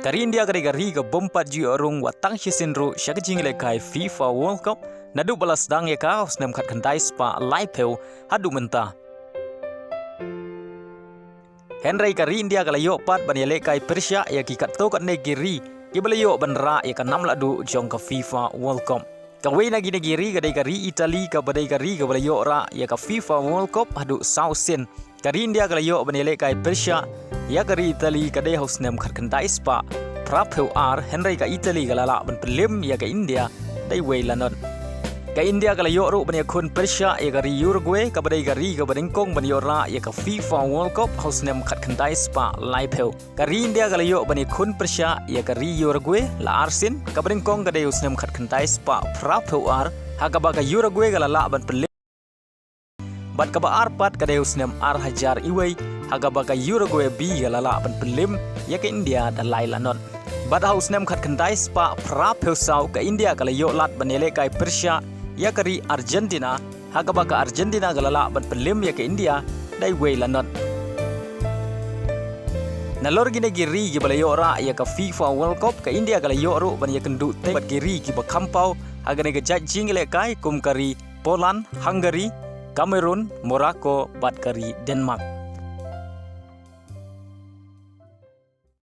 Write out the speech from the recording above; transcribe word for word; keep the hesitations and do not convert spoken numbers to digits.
Ka ri India ka dei ka ri ka bym pat ju ïoh rung wat tang shisien ruh sha ka jingïalehkai FIFA World Cup naduh ba la sdang ïa ka ha u snem khatkhyndai spah laiphew haduh mynta. Hynrei ka ri India ka la ïoh pat ban ïalehkai pyrshah ïa ki katto katne ki ri kiba la ïoh ban rah ïa ka nam lahduh jong ka FIFA World Cup. Kawei na kine ki ri ka dei ka ri Italy, kaba dei ka ri kaba la ïoh rah ïa ka FIFA World Cup haduh saw sien. Ka ri India ka la ïoh ban ïalehkai pyrshah ïa ka ri Italy ka dei ha u snem khatkhyndai spah phraphew ar, hynrei ka Italy ka la lah ban pynlem ïa ka India da iwei la not. Ka India ka la ïoh ruh ban ïakhun pyrshah ïa ka ri Uruguay, kaba dei ka ri kaba nyngkong ban ïoh rah ïa ka FIFA World Cup ha u snem khatkhyndai spah laiphew. Ka ri India ka la ïoh ban ïakhun pyrshah ïa ka ri Uruguay la ar sien, kaba nyngkong ka dei ha u snem khatkhyndai spah phraphew ar, ha kaba ka Uruguay ka la lah ban pynlem. Bad kaba ar pat ka dei ha u snem ar hajar iwei, ha kaba ka Uruguay B ka la lah ban pynlem ïa ka India da lai la not. Bad ha u snem khatkhyndai spah phraphew saw ka India ka la ïoh lad ban ïalehkai pyrshah ïa ka ri Argentina, ha kaba ka Argentina ka la lah ban pynlem ïa ka India da iwei la not. Nalor kine ki ri kiba la ïoh rah ïa ka FIFA World Cup, ka India ka la ïoh ruh ban ïakynduh teng bad ki ri kiba kham paw ha kane ka jait jingïalehkai, kum ka ri Poland, Hungary, Cameroon, Morocco bad ka ri Denmark.